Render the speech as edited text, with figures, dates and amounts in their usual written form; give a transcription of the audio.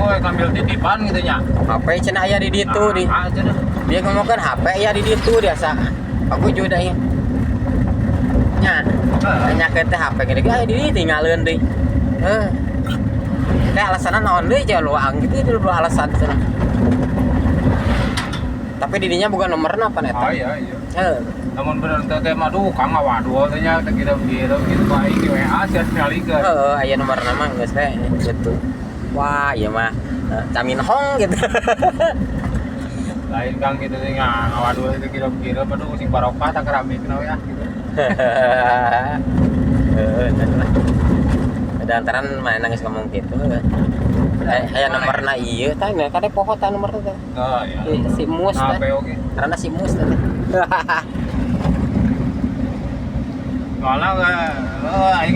Aku ngambil titipan gitu nya. HP cenah aya di ditu di. Ah, cenah. Dia ngomong kan HP ya di ditu biasa. Aku juga ya. Nya, nanya ke teh HP gede aya di ditu tinggalin deui. Heuh. Teh alasanna naon deui cenah luang gitu itu lu alasan cenah. Tapi didinya bukan nomorna apa eta? Oh iya. Heuh. Namun bener teh teh mah duh Kang ngawaduh teh nya teh kirim-kirim gitu ku aing di WA sia sekali ke. Heeh, aya nomorna mah geus teh gitu. Wah, ieu mah camin hong gitu. Lain Kang gitu teh ngawaduh teh kirim-kirim, aduh, sing barokah tak keramikna we ah gitu. Heeh, lah. Ada antaran mana nangis ngomong gitu. Eh, aya nomorna ieu tah, nah kade poho tah nomor teh. Oh iya. Si Mus Nah, teh. oge. Karena si Mus teh. Soalnya aing.